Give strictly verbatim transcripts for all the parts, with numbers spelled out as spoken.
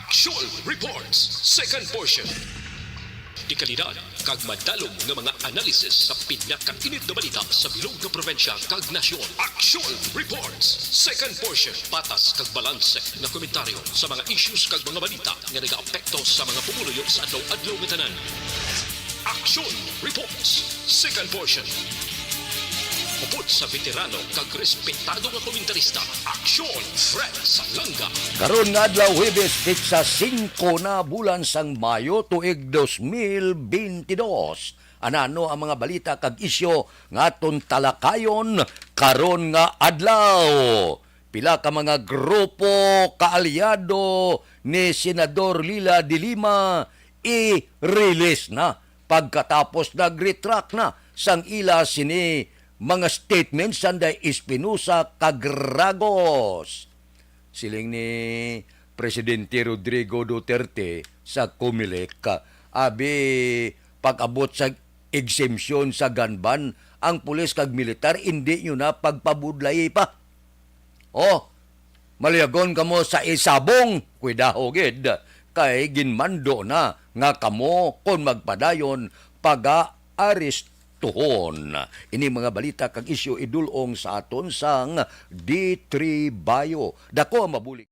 Aksyon Reports, second portion. Dekalidad kag madalom nga mga analisis sa pinakainit nga balita sa bilog nga probinsya kag nasyon. Aksyon Reports, second portion. Patas kag balanse nga komentaryo sa mga issues kag mga balita nga nagaapekto sa mga pumuluyo sa adlaw-adlaw nga tanan. Aksyon Reports, second portion. Upod sa veterano kag respetado nga komentarista, Aksyon Fred Salanga. Karon nga adlaw, Huwebes, petsa singko na, bulan sang Mayo, tuig dos mil bentidós. Anano ang mga balita kag isyu nga aton talakayon karon nga adlaw? Pila ka mga grupo kaalyado ni Senador Leila de Lima i-release na pagkatapos nag-retract na sang ila sini mga statements sanday Espinosa kag Ragos. Siling ni Presidente Rodrigo Duterte sa Comelec, abi, pag-abot sa exemption sa gun ban, ang pulis kag militar indi nyo na pagpabudlay pa. Oh, maluyagon kamo sa isabong, kuidaho gid, kay ginmando na nga kamo kon magpadayon paga-arestuhon. Ini mga balita kag isyu idul-ong sa aton sang D three Bio. Dako ang mabulig.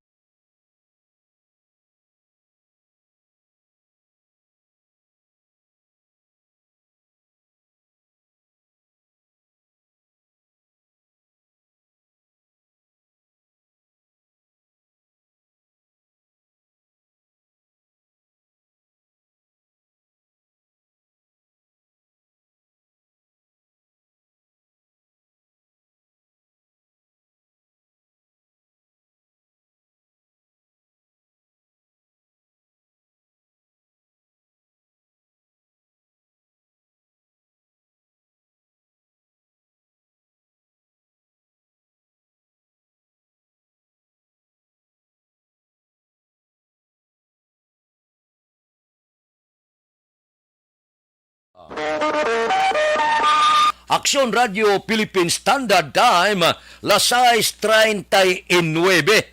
Aksyon Radio Philippine Standard Time, las sais treinta y nueve.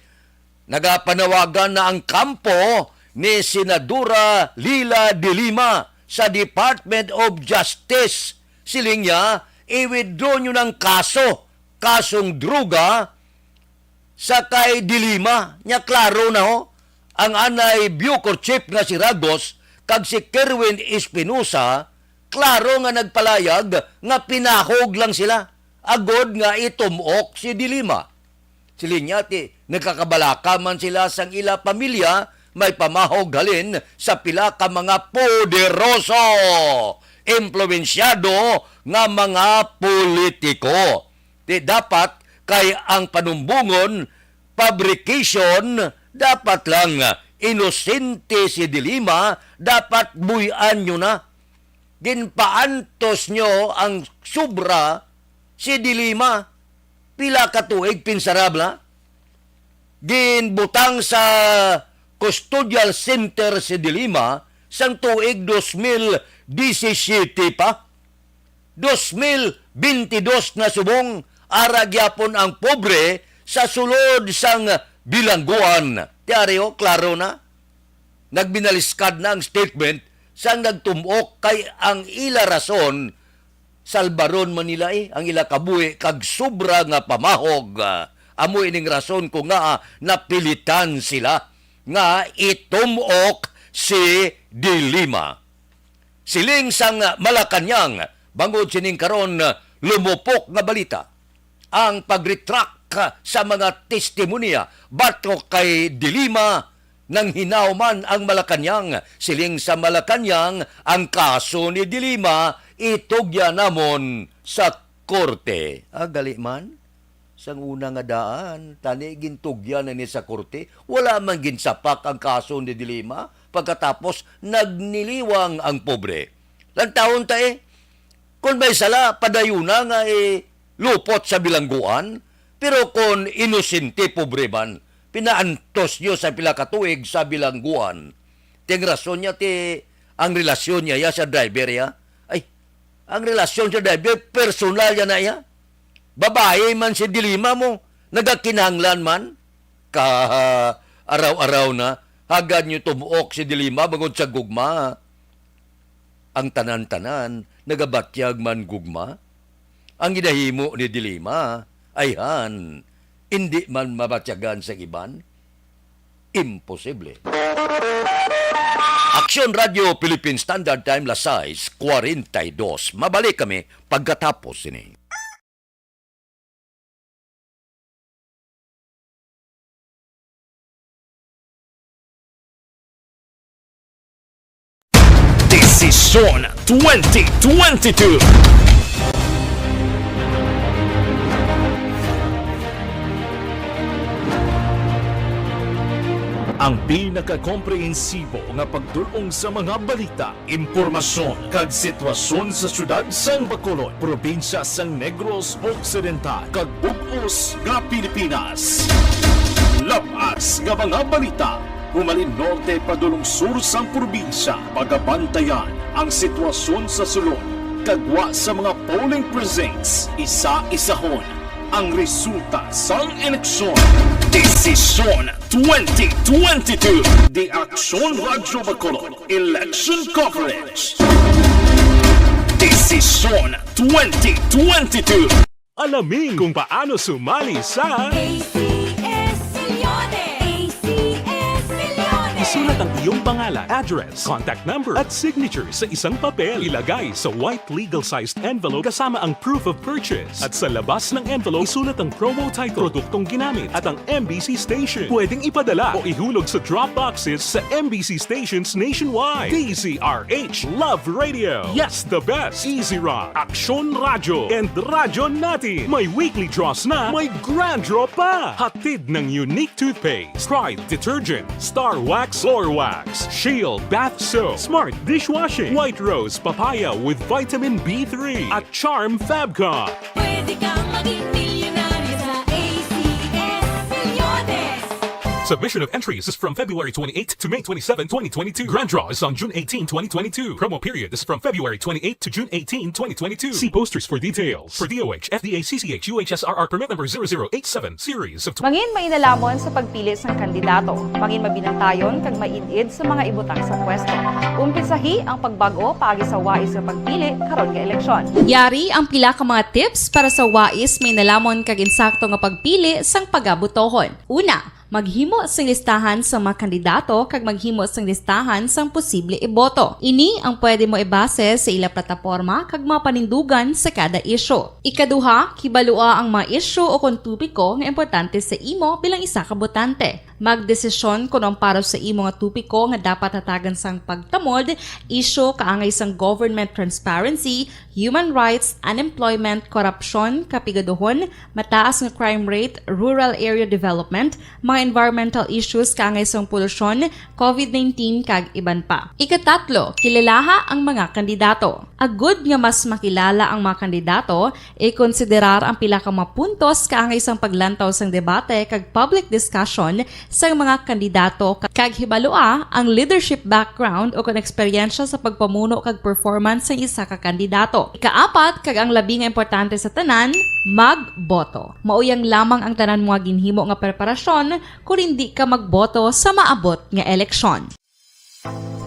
Nagapanawagan na ang kampo ni Senadora Leila de Lima sa Department of Justice. Siling niya, i-withdraw nyo ng kaso, kasong droga, sa kay De Lima. Nya klaro na, ho, ang anay Bucor chief nga si Ragos kag si Kerwin Espinosa, klaro nga nagpalayag nga pinahog lang sila agod nga itum-ok si De Lima. Siling niya, ti, nagkakabalaka man sila sang ila pamilya, may pamahog halin sa pila ka mga poderoso, impluwensyado nga mga politiko. Ti, dapat kay ang panumbongon, fabrication, dapat lang inosente si De Lima, dapat buy-an nyo na. Ginpaantos nyo ang sobra si De Lima. Pila ka tuig pinsarab na? Ginbutang sa custodial center si De Lima sang tuig dos mil disisiete pa. Dos mil bentidós na subong, ara gyapon ang pobre sa sulod sang bilangguan. Ti ari, o, klaro na. Nagbinaliskad na ang statement sang nagtum-ok kay ang ila rason, salbaron man nila, eh, ang ila kabuhi kag sobra nga pamahog. Ah, amo ining rason kung ngaa napilitan sila nga itum-ok si De Lima. Siling sang Malacañang, bangod sining karon lumupok nga balita, ang pag-retract sa mga testimonya batok kay De Lima, nang hinaw man ang Malacañang. Siling sa Malacañang, ang kaso ni De Lima itugya namon sa korte. Ah, gali man. Sang una nga daan, tani gintugyan na ni sa korte, wala man ginsapak ang kaso ni De Lima, pagkatapos nagniliwang ang pobre. Lantawon ta, eh, kung may sala, padayuna nga, eh, lupot sa bilangguan, pero kung inosente, pobre man, pinaantos niyo sa pila ka tuig sa bilangguan. Ting rason niya ti ang relasyon niya ya sa driver ya. Ay, ang relasyon sa driver, personal ya na ya. Babayi man si De Lima mo, nagakinahanglan man. Ka araw-araw na, Hagad niyo tum-ok si Dilima bangod sa gugma. Ang tanan-tanan nagabatyag man gugma. Ang ginahimo ni Dilima, ayhan, indi man mabatyagan sang iban. Imposible. Aksyon Radyo Philippine Standard Time, las sais cuarenta y dos. Mabalik kami pagkatapos sini. Desisyon twenty twenty-two. Ang pinakakomprehensibo nga pagdul-ong sa mga balita, impormasyon, kag sitwasyon sa siyudad sang Bacolod, probinsya sang Negros Occidental, kag bug-os nga Pilipinas. Lab-as nga mga balita, humalin norte padulong sur sang probinsya, pagabantayan ang sitwasyon sa sulod, kag gwa sa mga polling precincts, isa-isahon ang resulta sang eleksyon. Desisyon twenty twenty-two. The Aksyon Radyo Bacolod Election Coverage. Desisyon twenty twenty-two. Alamin kung paano sumali sa A C S Millones. A C S Millones. Isulat ang iyong pangalan, address, contact number, at signature sa isang papel. Ilagay sa white legal-sized envelope kasama ang proof of purchase. At sa labas ng envelope, isulat ang promo title, produktong ginamit, at ang M B C station. Pwedeng ipadala o ihulog sa drop boxes sa M B C stations nationwide. D Z R H Love Radio. Yes, the best. Easy Rock, Aksyon Radyo, and Radyo Natin. May weekly draws na, may grand draw pa. Hatid ng Unique Toothpaste, Pride Detergent, Star Wax Floor Wax, Shield Bath Soap, Smart Dishwashing, White Rose Papaya with Vitamin B three, at Charm Fabcon. Pwede kang maging milyonaryo sa A C S Millones. Submission of entries is from February twenty-eighth to May twenty-seven, twenty twenty-two. Grand draw is on June eighteen, twenty twenty-two. Promo period is from February twenty-eighth to June eighteen, twenty twenty-two. See posters for details. For D O H, F D A C C H U H S R R permit number zero zero eight seven, series of tw- Mangin mainalhamon sa pagpili sang kandidato. Mangin mabinantayon kag maid-id sa mga ibutang sa pwesto. Umpisahi ang pagbag-o paagi sa wais nga pagpili karon nga eleksyon. Yari ang pila ka mga tips para sa wais, mainalhamon kag insakto nga pagpili sang pagabotohon. Una, maghimo sing listahan sa mga kandidato kag maghimo sing listahan sang posible iboto. Ini ang pwede mo ibase sa ila plataporma kag mga panindugan sa kada isyu. Ikaduha, kibalua ang mga isyu o kon topiko nga importante sa imo bilang isa ka botante. Magdesisyon kon ang para sa imo nga topiko nga dapat hatagan sang pagtamod, isyu kaangay sang government transparency, human rights, unemployment, korupsyon, kapigaduhon, mataas nga crime rate, rural area development, mga environmental issues kaangay sang polusyon, covid nineteen, kag iban pa. Ikatatlo, kilalaha ang mga kandidato. Agud nga mas makilala ang mga kandidato, ikonsiderar ang pila ka mga puntos kaangay sang paglantaw sang debate kag public discussion sang mga kandidato, kag hibalua ang leadership background o kon eksperyensya sa pagpamuno kag performance sang isa ka kandidato. Ikaapat, kag ang labi nga importante sa tanan, magboto. Mauyang lamang ang tanan mo nga ginhimo nga preparasyon kon indi ka magboto sa maabot nga eleksyon.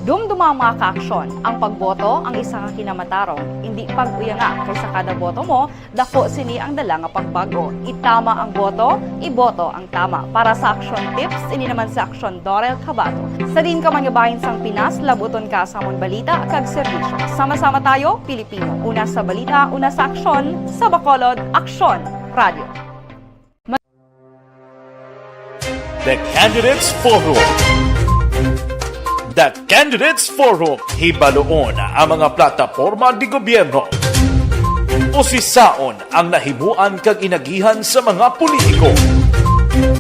Dumduma, mga kaaksyon, ang pagboto ang isa ka kinamatarong, indi pag-uyanga, kay sa kada boto mo, dako sini ang dala nga pagbag-o. Itama ang boto, iboto ang tama. Para sa Aksyon Tips, ini naman si Aksyon Dorel Cabato. Sa diin ka man nga bahin sang Pinas, labuton ka sa amon balita kag serbisyo. Sama-sama tayo, Pilipino. Una sa balita, una sa aksyon, sa Bacolod, Aksyon Radio. The Candidates Forum. The Candidates Forum, hibaluon ang mga plataporma di gobyerno. Usisaon ang nahimuan kag inagihan sa mga politiko.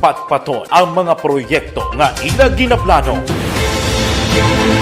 Patpaton ang mga proyekto nga ila ginaplano.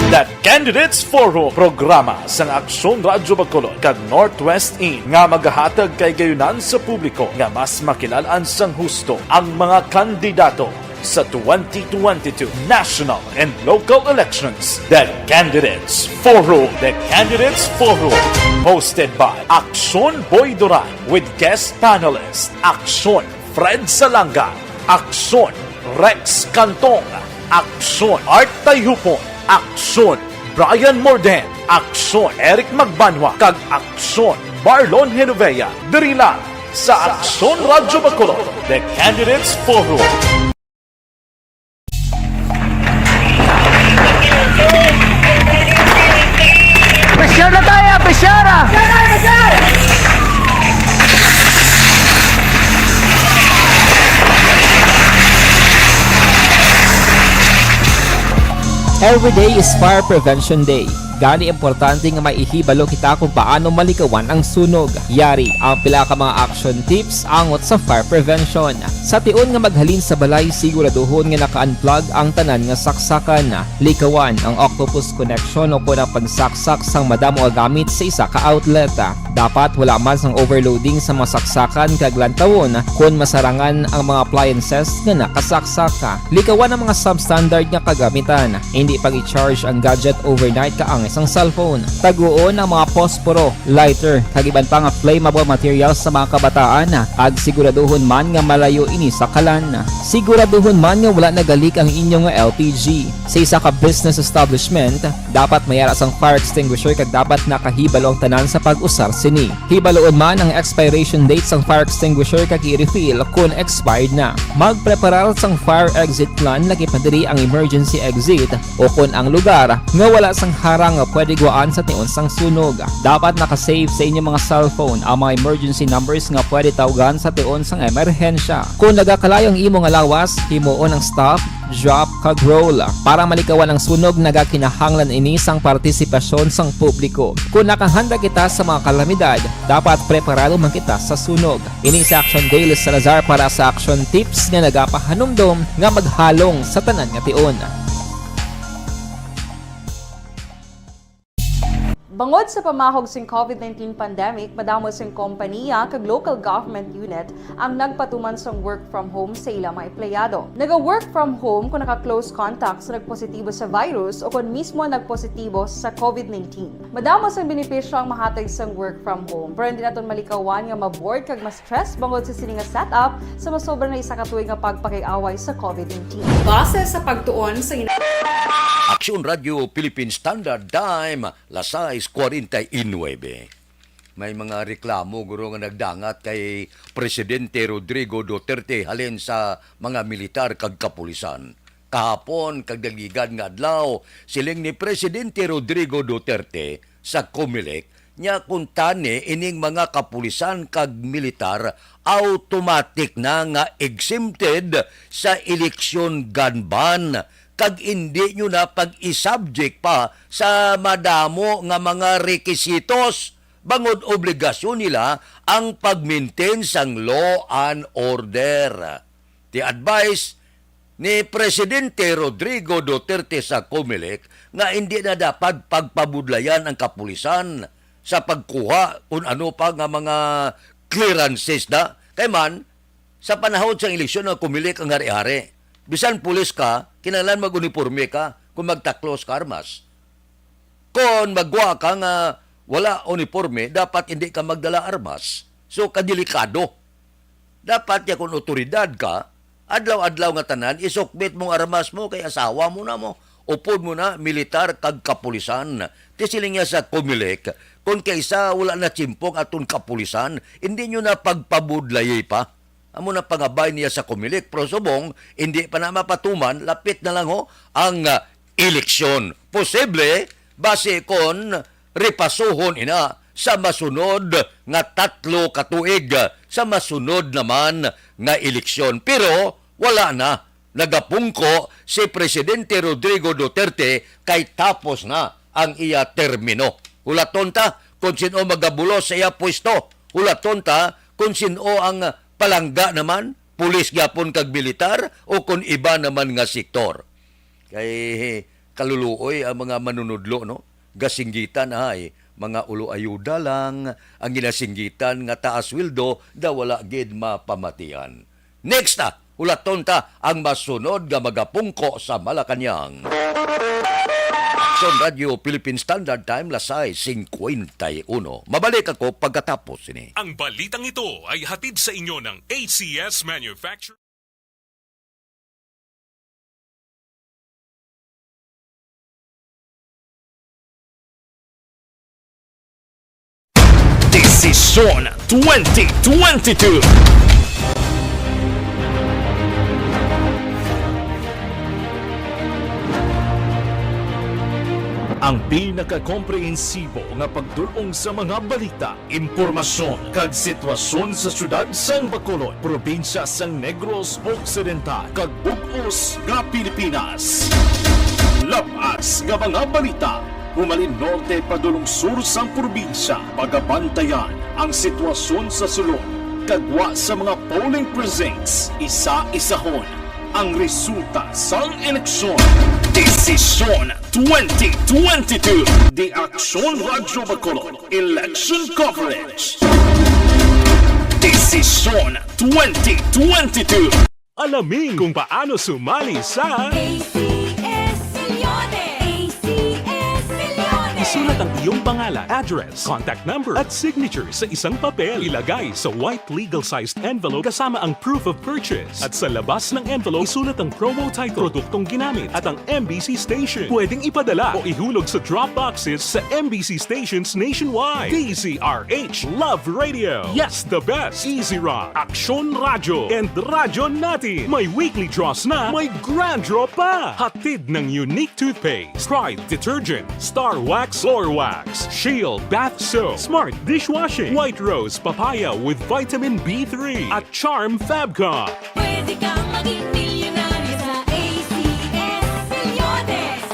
The Candidates Forum, programa sang Aksyon Radyo Bacolod kag Northwest In nga magahatag kahigayonan sa publiko nga mas makilal-an sang husto ang mga kandidato sa twenty twenty-two national and local elections. The Candidates Forum. The Candidates Forum, hosted by Aksyon Boy Duran with guest panelist Aksyon Fred Salanga, Aksyon Rex Cantong, Aksyon, Art Tayhupon. Aksyon, Brian Morden. Aksyon, Eric Magbanwa. Kag Aksyon, Marlon Genovea. Diri lang sa Aksyon Radyo Bacolod, The Candidates Forum. Pressure na tayo! Pressure! Every day is Fire Prevention Day. Gani, importante nga may ihibalo kita kung paano malikawan ang sunog. Yari ang pila ka mga action tips angot sa fire prevention. Sa tion nga maghalin sa balay, siguraduhon nga naka-unplug ang tanan nga saksakan. Likawan ang octopus connection o kon ang pagsaksak sang madamo nga gamit sa isa ka outlet. Dapat wala man sang overloading sa mga saksakan kag lantawon kon masarangan ang mga appliances nga nakasaksak. Likawan ang mga substandard nga kagamitan. Indi pag-i-charge ang gadget overnight kaangay sang cellphone. Taguon ang mga posporo, lighter, kag iban pa nga flammable materials sa mga kabataan, kag siguraduhon man nga malayo ini sa kalan. Siguraduhon man nga wala nagalik ang inyo nga L P G. Sa isa ka business establishment, dapat may ara sang fire extinguisher kag dapat nakahibalo ang tanan sa pag-usar sini. Hibaluon man ang expiration date sang fire extinguisher kag i-refill kon expired na. Magpreparar sang fire exit plan, lakip na diri ang emergency exit o kon ang lugar nga wala sang harang nga pwede gwaan sa tion sang sunog. Dapat naka-save sa inyo mga cellphone ang mga emergency numbers nga pwede tawgan sa tion sang emerhensya. Kon nagakalayo ang imo nga lawas, himuon ang stop, drop, kag roll. Para malikawan ang sunog, nagakinahanglan ini sang partisipasyon sang publiko. Kon nakahanda kita sa mga kalamidad, dapat preparado man kita sa sunog. Ini si Action Dale Salazar para sa Action Tips nga nagapahanumdom nga maghalong sa tanan nga tion. Bangod sa pamahog sing COVID nineteen pandemic, madamo sing kompaniya kag local government unit ang nagpatuman sang work from home sa ila mga empleyado. Naga-work from home kon naka-close contact sa nagpositibo sa virus o kon mismo nagpositibo sa COVID nineteen. Madamo sang benepisyo ang mahatag sang work from home, pero hindi naton malikawan nga ma-bored kag ma-stress bangod sa sini nga setup sa masobra na isa ka tuig nga pagpakig-away sa COVID nineteen. Base sa pagtuon sa ina- Aksyon Radyo Philippine Standard Time, las sais cuarenta y nueve. May mga reklamo, guro, nga nagdangat kay Presidente Rodrigo Duterte halin sa mga militar kag kapulisan. Kahapon kag nagligad nga adlaw, siling ni Presidente Rodrigo Duterte sa Comelec, nya kuntani ining mga kapulisan kag militar automatic na nga exempted sa election gun ban, kag indi nyo na pag-i-subject pa sa madamo nga mga rekisitos, bangod obligasyon nila ang pag-maintain sang law and order. Ti advice ni Presidente Rodrigo Duterte sa Comelec nga indi na dapat pagpabudlayan ang kapulisan sa pagkuha kun ano pa nga mga clearances na. Kay man, sa panahon sang eleksyon nga Comelec ang hari-hari, bisan pulis ka, kinahanglan mag-uniporme ka kung magtaklos ka armas. Kon magwa ka nga wala uniporme, dapat hindi ka magdala armas. So, kadelikado. Dapat ya, kung otoridad ka, adlaw-adlaw nga tanan, isukbit mong armas mo kay asawa mo na mo. Upod mo na, militar kag kapulisan. Ti siling niya sa Comelec, kon kaisa wala na tiyempo ang aton kapulisan, hindi nyo na pagpabudlayi pa. Amo na pangabay niya sa Comelec, pero subong, hindi pa na mapatuman, lapit na lang ho ang, ah, eleksyon. Posible, basi kon repasuhon ina sa masunod nga tatlo ka tuig, sa masunod naman nga eleksyon. Pero wala na, nagapungko si Presidente Rodrigo Duterte kay tapos na ang iya termino. Hulaton ta kung sin-o magabulos sa iya pwesto. Hulaton ta kung sin-o ang palangga naman, pulis gyapon kag militar, o kon iba naman nga sektor. Kay kaluluoy ang mga manunudlo, no? Gasinggitan ay mga ulo ayuda lang, ang ginasinggitan nga taas sweldo daw wala gid mapamatian. Next, ah, hulaton ta ang masunod nga magapungko sa Malacañang. Aksyon Radyo Philippine Standard Time, las sais cincuenta y uno. Mabalik ako pagkatapos sini. Ang balitang ito ay hatid sa inyo ng A C S Manufacturing. Session twenty twenty-two. Ang pinakakomprehensibo nga pagdul-ong sa mga balita, impormasyon, kag sitwasyon sa siyudad sang Bacolod, probinsya sang Negros Occidental, kag bug-os nga Pilipinas. Lab-as nga mga balita, humalin norte padulong sur sang probinsya, pagabantayan ang sitwasyon sa sulod, kag gwa sa mga polling precincts, isa-isahon ang resulta sang eleksyon. Desisyon twenty twenty-two. The Aksyon Radyo Bacolod Election Coverage. Desisyon twenty twenty-two. Alamin kung paano sumali sa A C S Millones! A C S Millones! Isulat ang iyong pangalan, address, contact number, at signature sa isang papel. Ilagay sa white legal-sized envelope kasama ang proof of purchase. At sa labas ng envelope, isulat ang promo title, produktong ginamit, at ang M B C station. Pwedeng ipadala o ihulog sa drop boxes sa M B C stations nationwide. D Z R H, Love Radio, Yes the Best, Easy Rock, Aksyon Radyo, and Radyo Natin. May weekly draws na, may grand draw pa. Hatid ng Unique Toothpaste, Pride Detergent, Star Wax Floor Wax, Shield Bath Soap, Smart Dishwashing, White Rose Papaya with Vitamin B three, at Charm Fabcon. Pwede kang maging milyonaryo sa A C S Millones.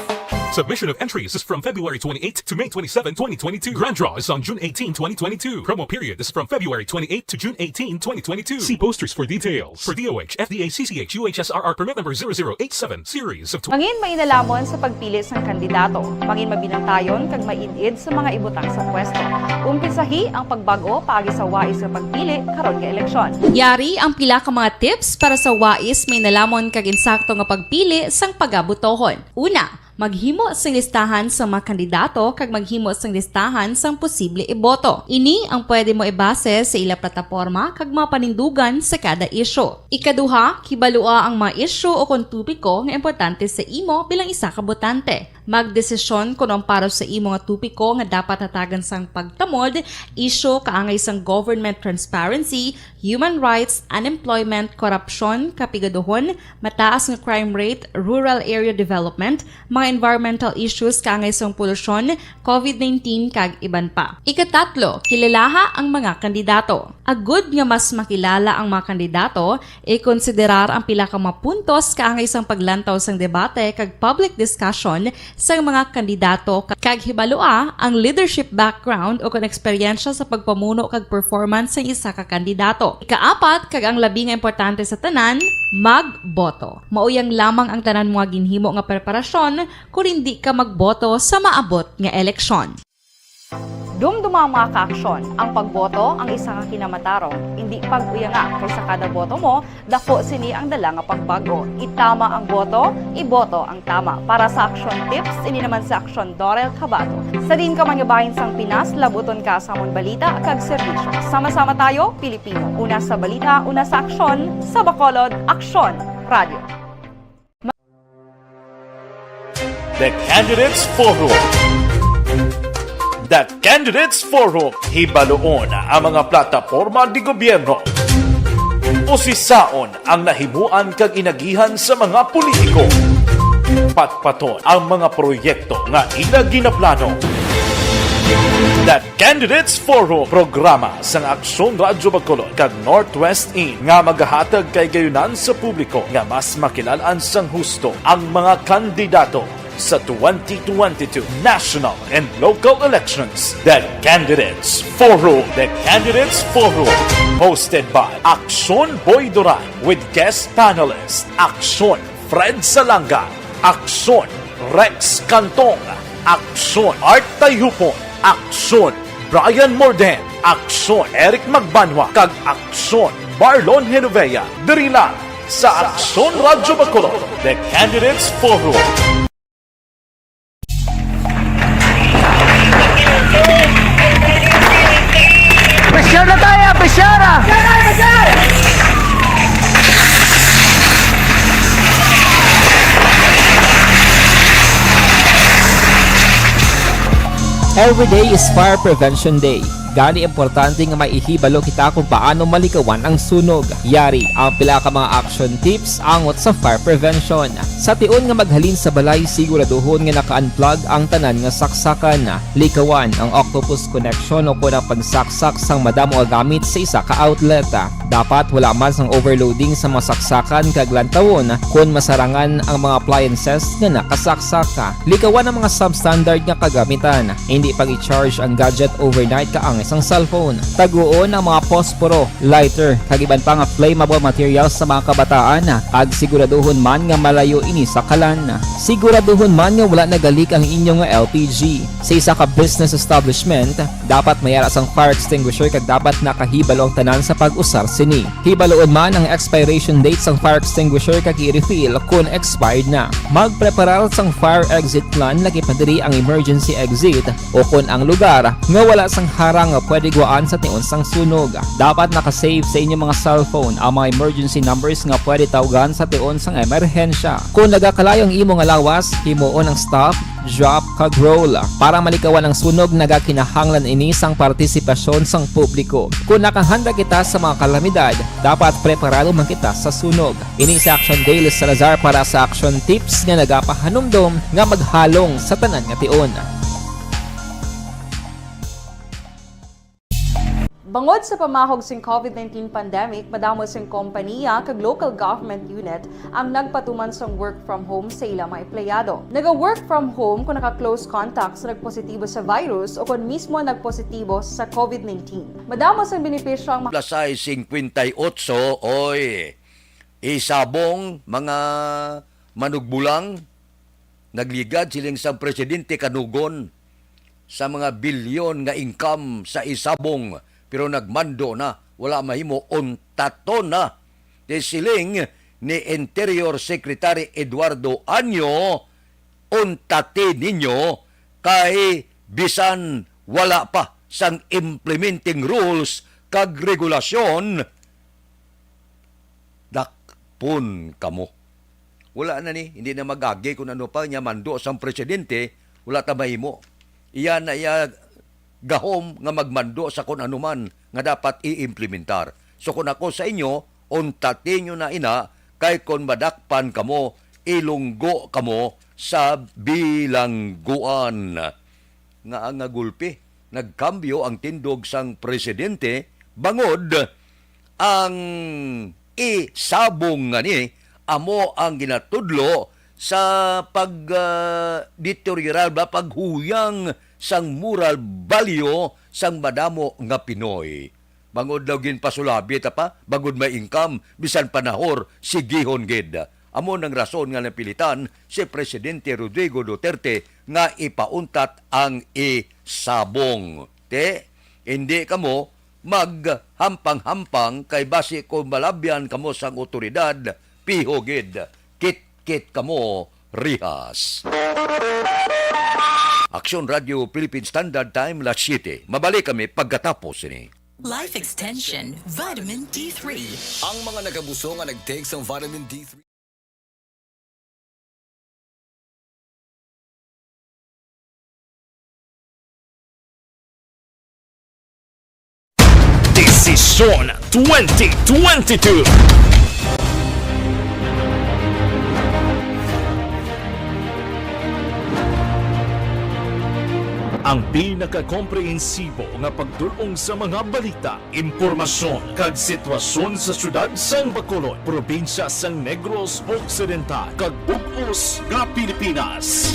Submission of entries is from February twenty-eighth to May twenty-seven, twenty twenty-two. Grand draw is on June eighteen, twenty twenty-two. Promo period is from February twenty-eighth to June eighteen, twenty twenty-two. See posters for details. For D O H, F D A, C C H, U H S R R permit number zero zero eight seven, series of tw- Mangin mainalamon sa pagpili sang kandidato. Mangin mabinantayon kag maid-id sa mga ibutang sa pwesto. Umpisahi ang pagbag-o paagi sa wais nga pagpili karon nga eleksyon. Yari ang pila ka mga tips para sa wais mainalamon kag insakto nga pagpili sang pagabotohon. Una, maghimo sing listahan sang mga kandidato kag maghimo sing listahan sang posible iboto. Ini ang pwede mo ibase sa ila plataporma kag mga panindugan sa kada isyu. Ikaduha, kibalua ang mga isyu o kon topiko nga importante sa imo bilang isa ka botante. Magdesisyon kon ang para sa imo nga topiko nga dapat hatagan sang pagtamod, isyu kaangay sang government transparency, human rights, unemployment, korupsyon, kapigaduhon, mataas nga crime rate, rural area development, mga environmental issues kaangay sang polusyon, covid nineteen, kag iban pa. Ikatatlo, kilalaha ang mga kandidato. Agud nga mas makilala ang mga kandidato, ikonsiderar ang pila ka mga puntos kaangay sang paglantaw sang debate kag public discussion sang mga kandidato, ka-, kag hibalua ang leadership background o kon eksperyensya sa pagpamuno kag performance sang isa ka kandidato. Ikaapat, kag ang labi nga importante sa tanan, magboto. Mao yang lamang ang tanan mo nga ginhimo nga preparasyon kon indi ka magboto sa maabot nga eleksyon. Dumduma, mga ka-aksyon, ang pagboto ang isa ka kinamatarong, indi pag-uyanga, kay sa kada boto mo, daku sini ang dala nga pagbag-o. Itama ang boto, iboto ang tama. Para sa Aksyon Tips, ini naman si Aksyon Dorel Cabato. Sa diin ka man nga bahin sang Pinas, labuton ka sa amon balita kag serbisyo. Sama-sama tayo, Pilipino. Una sa balita, una sa aksyon, sa Bacolod, Aksyon Radio. The Candidates Forum. The Candidates Forum. Hibaluon ang mga plataporma de gobyerno. Usisaon ang nahimuan kag inagihan sa mga politiko. Patpaton ang mga proyekto nga ila ginaplano. The Candidates Forum, programa sang Aksyon Radyo Bacolod kag Northwest In nga magahatag kay gayunan sa publiko nga mas makilal-an sang husto ang mga kandidato sa twenty twenty-two national and local elections. The Candidates Forum. The Candidates Forum, hosted by Aksyon Boy Duran with guest panelist Aksyon Fred Salanga, Aksyon Rex Cantong, Aksyon Art Tayhupon, Aksyon Brian Morden, Aksyon Eric Magbanwa, kag Aksyon Marlon Genovea. Diri lang sa Aksyon Radyo Bacolod, The Candidates Forum. Pressure na tayo, pressure na! Every day is Fire Prevention Day. Gani, importante nga may ihibalo kita kung paano malikawan ang sunog. Yari ang pila ka mga action tips angot sa fire prevention. Sa tion nga maghalin sa balay, siguraduhon nga naka-unplug ang tanan nga saksakan. Likawan ang octopus connection o kon ang pagsaksak sang madamo nga gamit sa isa ka outlet. Dapat wala man sang overloading sa mga saksakan kag lantawon kon masarangan ang mga appliances nga nakasaksak. Likawan ang mga substandard nga kagamitan. Hindi pag-i-charge ang gadget overnight kaangay sang cellphone. Taguon ang mga posporo, lighter, kag iban pa nga flammable materials sa mga kabataan, kag siguraduhon man nga malayo ini sa kalan. Siguraduhon man nga wala nagalik ang inyo nga L P G. Sa isa ka business establishment, dapat may ara sang fire extinguisher kag dapat nakahibalo ang tanan sa pag-usar sini. Hibaluon man ang expiration date sang fire extinguisher kag i-refill kon expired na. Magpreparar sang fire exit plan, laki pa diri ang emergency exit o kon ang lugar nga wala sang harang nga pwede gwaan sa tion sang sunog. Dapat naka-save sa inyo mga cellphone ang mga emergency numbers nga pwede tawgan sa tion sang emerhensya. Kon nagakalayo ang imo nga lawas, himuon ang stop, drop, kag roll. Para malikawan ang sunog, nagakinahanglan ini sang partisipasyon sang publiko. Kon nakahanda kita sa mga kalamidad, dapat preparado man kita sa sunog. Ini si Action Daily Salazar para sa Action Tips nga nagapahanumdom nga maghalong sa tanan nga tion. Bangod sa pamahog sing covid nineteen pandemic, madamo sing kompaniya kag local government unit ang nagpatuman sang work from home sa ila mga empleyado. Naga-work from home kon naka-close contact sa nagpositibo sa virus o kon mismo nagpositibo sa covid nineteen. Madamo sang benepisyo ang ma- Plasay singkwenta y otso, oy. Isabong, mga manugbulang, nagligad siling sang presidente kanugon sa mga bilyon nga income sa Isabong, pero nagmando na, wala mahimo, untaton na. Kay siling ni Interior Secretary Eduardo Anyo, "Untati ninyo kay bisan wala pa sang implementing rules kag regulasyon, dakpon kamo." Wala na ni, hindi na mag-agi kung ano pa niya mando sang presidente, wala ta mahimo. Iya na iya gahom nga magmando sa kung ano man nga dapat i-implementar. So kung ako sa inyo, untati nyo na ina, kay kung madakpan kamo, ilunggo kamo sa bilangguan. Nga, nga gulpi, nagkambyo ang tindog sang presidente, bangod ang isabong nga ni amo ang ginatudlo sa pag, ah, deteriorar ba, paghuyang sang moral value sang madamo nga Pinoy. Bangod daw ginpasulabi ta pa, bangod may income, bisan panahor, sigihon gid. Amo nang rason nga napilitan si Presidente Rodrigo Duterte nga ipauntat ang isabong. Te, hindi kamo maghampang-hampang, kay basi kung malabyan kamo sang awtoridad, piho gid, kitkit kamo rihas. Aksyon Radio Philippine Standard Time, las siete. Mabalik kami pagkatapos sini. Life Extension, Vitamin D three. Ang mga nagabuso nga nag-take sang Vitamin D three. Desisyon twenty twenty-two. Ang pinakakomprehensibo nga pagdul-ong sa mga balita, impormasyon, kag sitwasyon sa siyudad sang Bacolod, probinsya sang Negros Occidental, kag bug-os nga Pilipinas.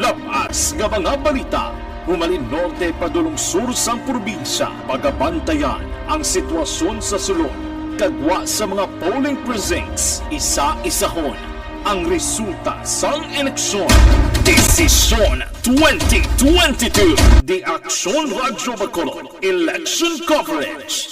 Lab-as nga mga balita, humalin norte padulong sur sang probinsya, pagabantayan ang sitwasyon sa sulod, kag gwa sa mga polling precincts, isa-isahon ang resulta sang eleksyon. Desisyon twenty twenty-two. The Aksyon Radyo Bacolod Election Coverage.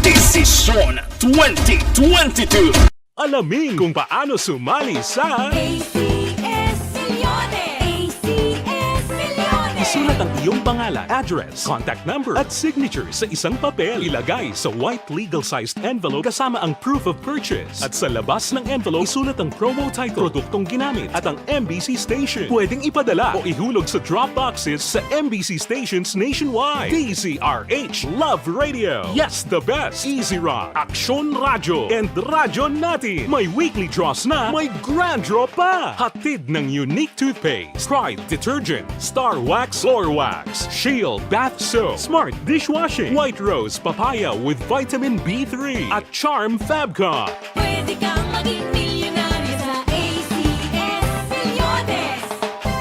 Desisyon twenty twenty-two. Alamin kung paano sumali sa A C S Milyones! A C S Milyones! Ang iyong pangalan, address, contact number, at signature sa isang papel. Ilagay sa white legal-sized envelope kasama ang proof of purchase. At sa labas ng envelope, isulat ang promo title, produktong ginamit, at ang M B C station. Pwedeng ipadala o ihulog sa drop boxes sa M B C stations nationwide. D Z R H Love Radio. Yes, the best. Easy Rock, Aksyon Radyo, and Radyo Natin. May weekly draws na, may grand draw pa. Hatid ng Unique Toothpaste, Pride Detergent, Star Wax, Floor Wax, Shield Bath Soap, Smart Dishwashing, White Rose Papaya with Vitamin B three, at Charm Fabcon. Pwede kang maging milyonaryo sa A C S Milyones.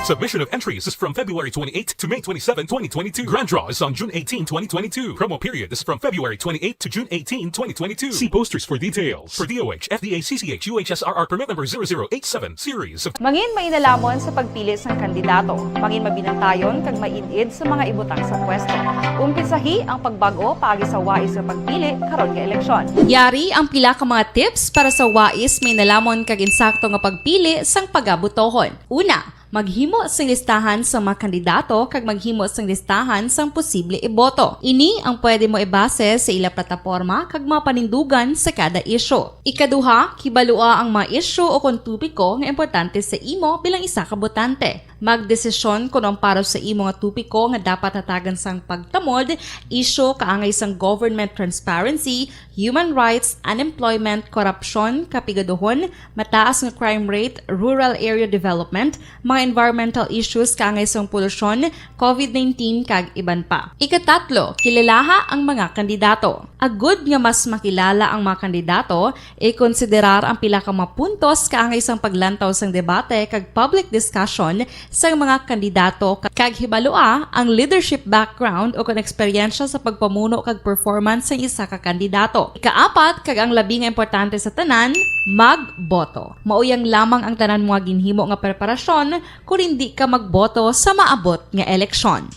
Submission of entries is from February twenty-eighth to May twenty-seven, twenty twenty-two. Grand draw is on June eighteen, twenty twenty-two. Promo period is from February twenty-eighth to June eighteen, twenty twenty-two. See posters for details. For D O H, F D A, C C H, U H S R R permit number zero zero eight seven, series of Mangin mainalhamon sa pagpili sang kandidato. Mangin mabinantayon kag maid-id sa mga ibutang sa pwesto. Umpisahi ang pagbag-o paagi sa wais nga pagpili karon nga eleksyon. Yari ang pila ka mga tips para sa wais, mainalhamon kag insakto nga pagpili sang pagabotohon. Una, maghimo sing listahan sa mga kandidato kag maghimo sing listahan sang posible iboto. Ini ang pwede mo ibase sa ila plataporma kag mga panindugan sa kada isyu. Ikaduha, kibalua ang mga isyu o kon topiko nga importante sa imo bilang isa ka botante. Magdesisyon kon ang para sa imo nga topiko nga dapat hatagan sang pagtamod, isyu kaangay sang government transparency, human rights, unemployment, korupsyon, kapigaduhon, mataas nga crime rate, rural area development, mga environmental issues kaangay sang polusyon, covid nineteen, kag iban pa. Ikatatlo, kilalaha ang mga kandidato. Agud nga mas makilala ang mga kandidato, ikonsiderar ang pila ka mga puntos kaangay sang paglantaw sang debate kag public discussion sang mga kandidato, kag hibalua ang leadership background o kon eksperyensya sa pagpamuno kag performance sang isa ka kandidato. Ikaapat, kag ang labi nga importante sa tanan, magboto. Mao yang lamang ang tanan mo nga ginhimo nga preparasyon kon indi ka magboto sa maabot nga eleksyon.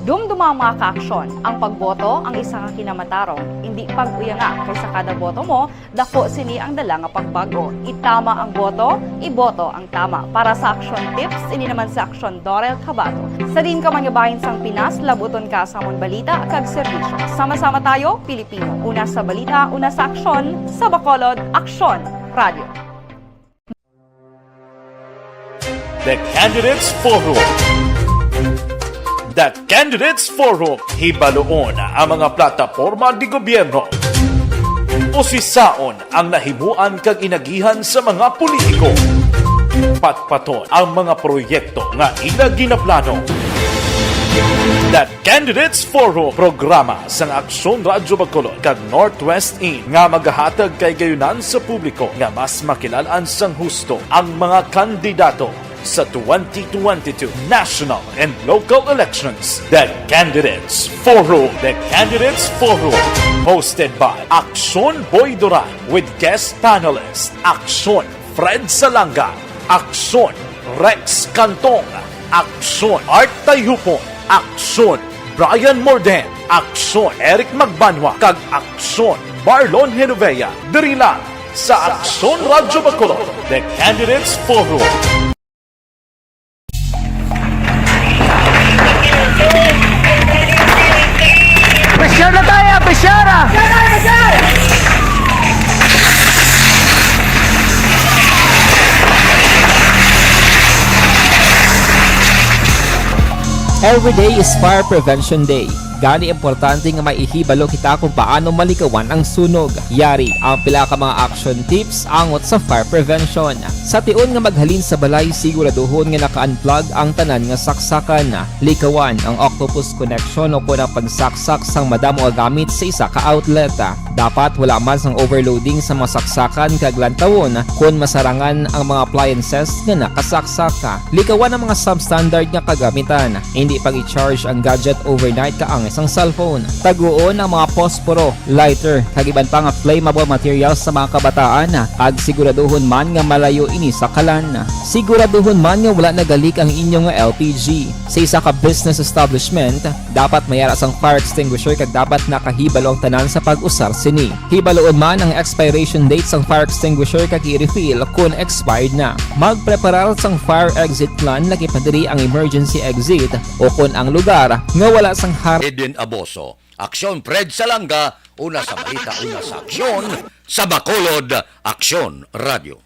Dumduma ang mga kaaksyon. Ang pagboto ang isa ka kinamatarong, indi pag-uyanga, kay sa kada boto mo, dako sini ang dala nga pagbag-o. Itama ang boto, iboto ang tama. Para sa Aksyon Tips, ini naman si Aksyon Dorel Cabato. Sa diin ka man nga bahin sang Pinas, labuton ka sa amon balita kag serbisyo. Sama-sama tayo, Pilipino. Una sa balita, una sa aksyon, sa Bacolod, Aksyon Radio. The Candidates Forum. The Candidates Forum. Hibaluon ang mga plataporma di gobyerno. Usisaon ang nahimuan kag inagihan sa mga politiko. Patpaton ang mga proyekto nga ila ginaplano. The Candidates Forum, programa sang Aksyon Radyo Bacolod kag Northwest In nga magahatag kahigayonan sa publiko nga mas makilal-an sang husto ang mga kandidato sa twenty twenty-two national and local elections. The Candidates Forum. The Candidates Forum, hosted by Aksyon Boy Duran with guest panelist Aksyon Fred Salanga, Aksyon Rex Cantong, Aksyon Art Tayhupon, Aksyon Brian Morden, Aksyon Eric Magbanwa, kag Aksyon Marlon Genovea. Diri lang sa Aksyon Radyo Bacolod, The Candidates Forum. Pressure na tayo, pressure ah! Every day is Fire Prevention Day. Gani, importante nga may ihibalo kita kung paano malikawan ang sunog. Yari ang pila ka mga action tips angot sa fire prevention. Sa tion nga maghalin sa balay, siguraduhon nga naka-unplug ang tanan nga saksakan. Likawan ang octopus connection o kon ang pagsaksak sang madamo nga gamit sa isa ka outlet. Dapat wala man sang overloading sa mga saksakan kag lantawon kon masarangan ang mga appliances nga nakasaksak. Likawan ang mga substandard nga kagamitan. Hindi pag-i-charge ang gadget overnight kaangay sang cellphone. Taguon ang mga posporo, lighter, kag iban pa nga flammable materials sa mga kabataan, kag siguraduhon man nga malayo ini sa kalan. Siguraduhon man nga wala nagalik ang inyo nga L P G. Sa isa ka business establishment, dapat may ara sang fire extinguisher kag dapat nakahibalo ang tanan sa pag-usar sini. Hibaluon man ang expiration date sang fire extinguisher kag i-refill kon expired na. Magpreparar sang fire exit plan, lakip na diri ang emergency exit o kon ang lugar nga wala sang har- Edwin Aboso, Aksyon Fred Salanga, una sa balita, una sa aksyon, sa Bacolod, Aksyon Radio.